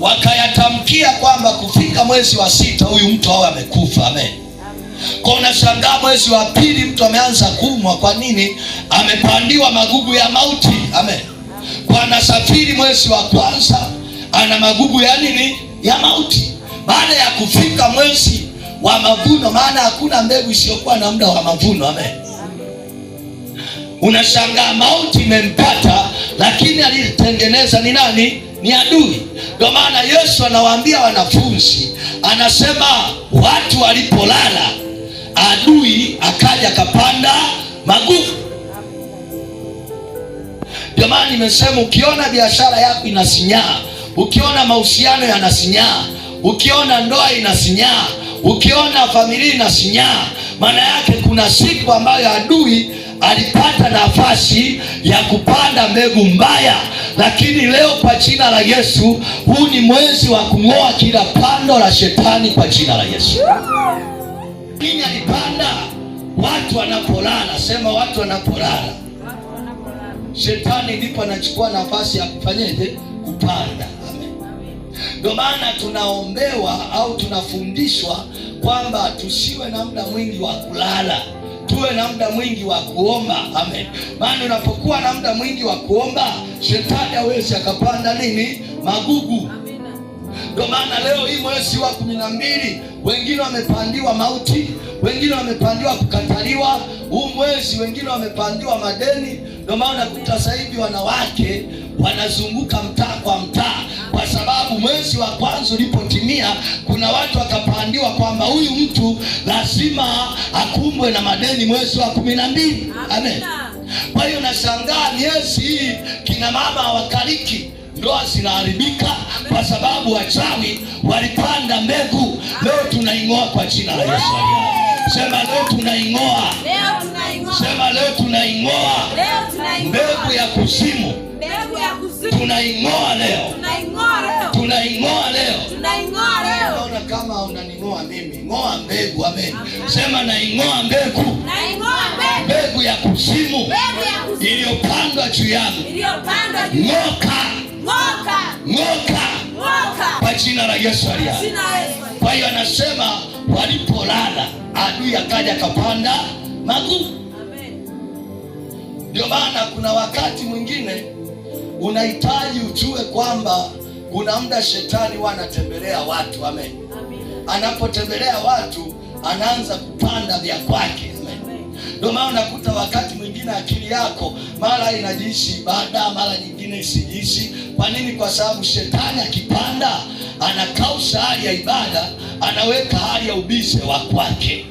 Wakayatamkia kwamba kufika mwezi wa 6 huyu mtu awe amekufa. Amen. Kwa unashangaa mwezi wa 2 mtu ameanza kuumwa. Kwa nini? Amepandiwa magugu ya mauti. Amen. Kwa anasafiri mwezi wa 1 ana magugu ya nini? Ya mauti. Baada ya kufika mwezi wa mavuno, maana hakuna mbegu isiyokuwa na muda wa mavuno. Amen. Unashangaa mauti imempata, lakini alitengeneza ni nani? Ni adui. Ndio maana Yesu anawaambia wanafunzi, anasema watu walipolala adui akaja akapanda magugu. Ndio maana nimesema ukiona biashara yako inasinyaa, ukiona mahusiano yanasinyaa, ukiona ndoa inasinyaa, ukiona familia inasinyaa, maana yake kuna siku ambayo adui alipata nafasi ya kupanda mbegu mbaya. Lakini leo kwa jina la Yesu, huu ni mwezi wa kung'oa kila pando la shetani kwa jina la Yesu. Nini alipanda? Watu wanapolala. Sema watu wanapolala. Shetani ndipo anachukua nafasi ya kufanyeje? Kupanda. Amen. Ndio maana tunaombewa au tunafundishwa kwamba tusiwe na muda mwingi wa kulala, tuwe na muda mwingi wa kuomba. Amen. Maana unapokuwa na muda mwingi wa kuomba, shetani hawezi akapanda nini? Magugu. Ndio maana leo hii mwezi wa 12 wengine wamepandiwa mauti, wengine wamepandiwa kukataliwa. Huu mwezi wengine wamepandiwa madeni. Ndio maana unakuta sasa hivi wanawake wanazunguka mtaa kwa mtaa, kwa sababu mwezi wa kwanza ulipotimia kuna watu wakapandiwa kwamba huyu mtu lazima akumbwe na madeni mwezi wa 12. Amen. Kwa hiyo nashangaa miezi hii kina mama hawakaliki, ndoa zinaharibika kwa sababu wachawi walipanda mbegu. Leo tunaing'oa kwa jina la Yesu. Sema leo tunaing'oa. Sema leo tunaing'oa mbegu ya kuzimu. Tunaing'oa leo. Tunaing'oa leo. Naona kama unaning'oa mimi, ng'oa mbegu. Amen. Sema naing'oa mbegu. Mbegu ya kuzimu iliyopandwa juu yangu. Ng'oka. Ng'oka. Kwa jina la Yesu aliye. Kwa hiyo anasema walipolala adui akaja akapanda magugu. Ndio maana kuna wakati mwingine unahitaji ujue kwamba kuna muda shetani huwa anatembelea watu. Amen. Anapotembelea watu anaanza kupanda vya kwake. Amen. Ndio maana unakuta wakati mwingine akili yako mara inajiishi ibada, mara nyingine isijiishi. Kwa nini? Kwa sababu shetani akipanda anakausha hali ya ibada, anaweka hali ya ubize wa kwake.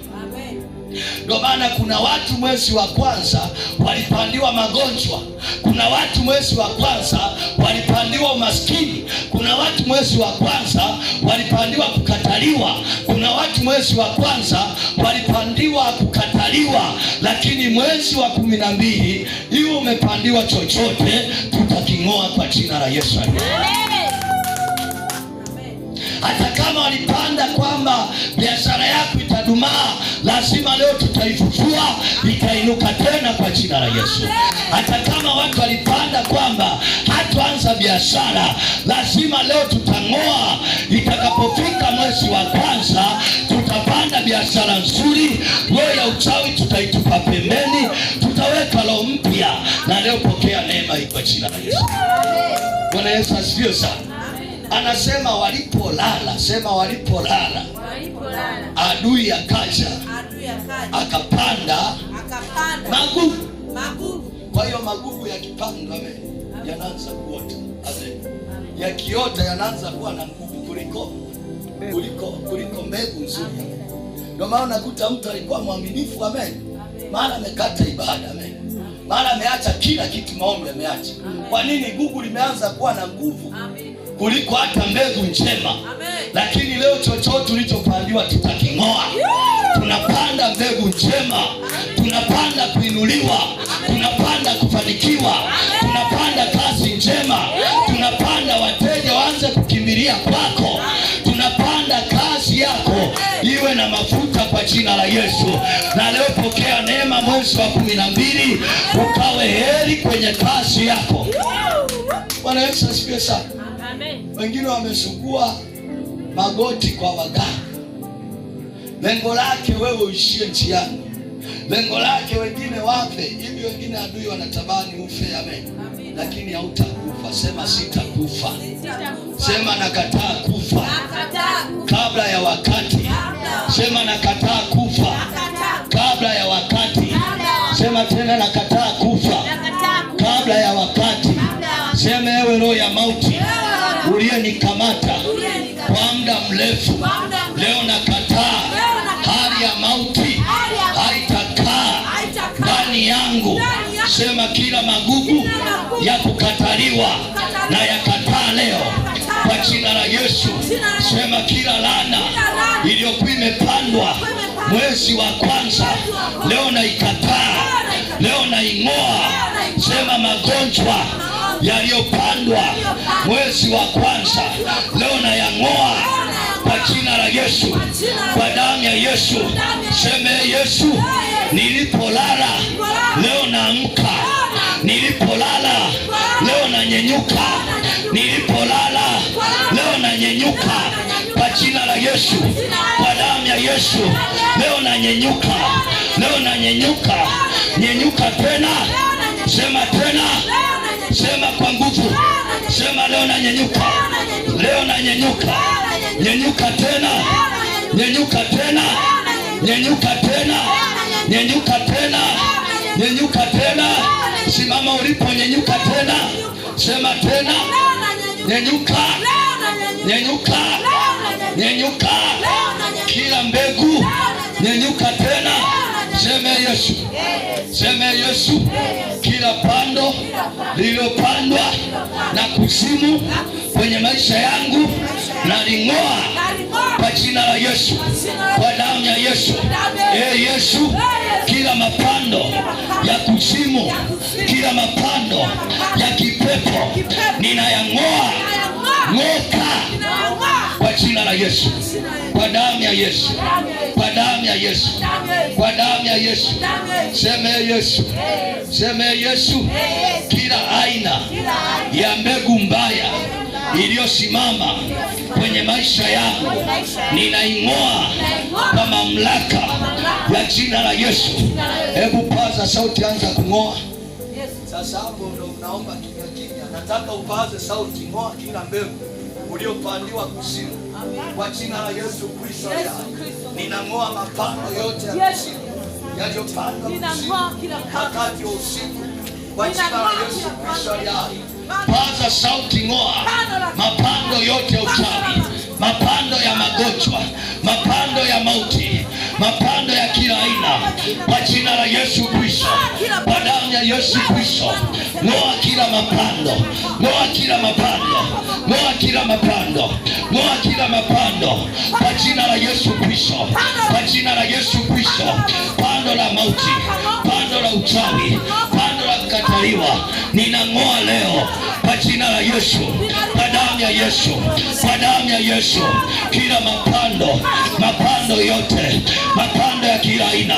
Ndio maana kuna watu mwezi wa kwanza walipandiwa magonjwa, kuna watu mwezi wa kwanza walipandiwa umaskini, kuna watu mwezi wa kwanza walipandiwa kukataliwa, kuna watu mwezi wa kwanza walipandiwa kukataliwa. Lakini mwezi wa 12 iwe umepandiwa chochote, tutaking'oa kwa jina la Yesu. Hata kama walipanda kwamba biashara yako itadumaa, lazima leo tutaifufua, itainuka tena kwa jina la Yesu. Hata kama watu walipanda kwamba hatuanza biashara, lazima leo tutang'oa. Itakapofika mwezi wa kwanza tutapanda biashara nzuri. Roho ya uchawi tutaitupa pembeni, tutaweka roho mpya. Na leo pokea neema hii kwa jina la Yesu. Bwana Yesu asifiwe sana. Anasema walipolala, sema walipolala, adui akaja akapanda magugu. Kwa hiyo magugu yakipandwa yanaanza kuota. Amen. Yakiota yanaanza kuwa na nguvu kuliko mbegu nzuri. Ndio maana unakuta mtu alikuwa mwaminifu, amen, maana amekata ibada, amen, maana ameacha kila kitu, maombi ameacha. Kwa nini? Gugu limeanza kuwa na nguvu kuliko hata mbegu njema. Lakini leo chochote tulichopandiwa tutaking'oa. Tunapanda mbegu njema, tunapanda kuinuliwa, tunapanda kufanikiwa, tunapanda kazi njema, tunapanda wateja waanze kukimbilia kwako, tunapanda kazi yako iwe na mafuta kwa jina la Yesu. Na leo pokea neema mwezi wa 12 ukawe heri kwenye kazi yako. Bwana Yesu asifiwe sana. Amen. Wengine wamesugua magoti kwa waganga, lengo lake wewe uishie njiani, lengo lake wengine wafe hivi, wengine adui wanatamani ufe. Amen, lakini hautakufa. Sema sitakufa. Sema nakataa kufa kabla ya wakati. Sema nakataa kufa kabla ya wakati. Sema tena nakataa kufa kabla ya wakati. Sema ewe roho ya mauti uliyenikamata kwa muda mrefu, leo nakataa hali ya mauti, haitakaa ndani yangu. Sema kila magugu ya kukataliwa na yakataa leo kwa jina la Yesu. Sema kila laana iliyokuwa imepandwa mwezi wa kwanza leo naikataa, leo naing'oa. Sema magonjwa yaliyopandwa mwezi wa kwanza leo nayang'oa kwa jina la Yesu, kwa damu ya Yesu. Sema Yesu, nilipolala leo naamka, nilipolala leo nanyenyuka, nilipolala leo nanyenyuka kwa jina la Yesu, kwa damu ya Yesu. Leo nanyenyuka, leo nanyenyuka, nyenyuka tena, sema tena, sema kwa nguvu, sema leo nanyenyuka, leo nanyenyuka, nyenyuka tena, nyenyuka tena, nyenyuka tena, nyenyuka tena, nyenyuka tena, simama ulipo, nyenyuka tena, sema tena, nyenyuka, nyenyuka, nyenyuka, kila mbegu nyenyuka tena, sema Yesu, sema Yesu, kila pando lililopandwa na kuzimu kwenye maisha yangu naling'oa kwa jina la Yesu, kwa damu ya Yesu. E Yesu, kila mapando ya kuzimu, kila mapando ya kipepo ninayang'oa, ng'oka kwa jina la Yesu, kwa damu ya Yesu, kwa damu ya Yesu, kwa damu ya Yesu. Sema Yesu, sema Yesu, kila aina ya mbegu mbaya iliyosimama kwenye maisha yangu ninaing'oa kwa mamlaka ya jina la Yesu. Hebu paza sauti, anza kung'oa sasa. Hapo ndo unaomba kimya kimya. Nataka upaze sauti, ng'oa kila mbegu uliopandiwa kuzimu kwa jina la Yesu Kristo. Ninang'oa mapando yote ya kuzimu yaliyopandwa kuzimu wakati wa usiku kwa jina la Yesu Kristo. Paza sauti, ng'oa mapando yote ya uchawi, mapando ya magonjwa, mapando ya mauti, mapando ya kila aina kwa jina la Yesu Kristo, kwa damu ya Yesu Kristo. Ng'oa kila mapando, ng'oa kila mapando, ng'oa kila mapando, ng'oa kila mapando kwa jina la Yesu Kristo, kwa jina la Yesu Kristo. Pando la mauti, pando la uchawi, pando la kukataliwa, ninang'oa leo kwa jina la Yesu, kwa damu ya Yesu, kwa damu ya Yesu. Kila mapando, mapando yote, mapando ya kila aina,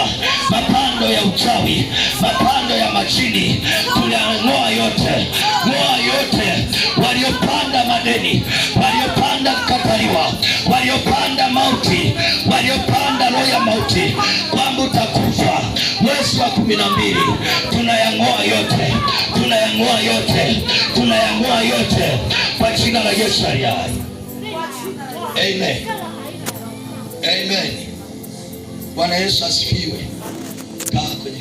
mapando ya uchawi, mapando ya majini, tunang'oa yote, ng'oa yote. Waliopanda madeni, waliopanda kukataliwa, waliopanda mauti, waliopanda roho ya mauti kwamba utakufa mwezi wa 12, tunayang'oa yote, tunayang'oa yote, tunayang'oa yote kwa jina la Yesu aliye hai. Amen. Amen. Bwana Yesu asifiwe. Kaa kwenye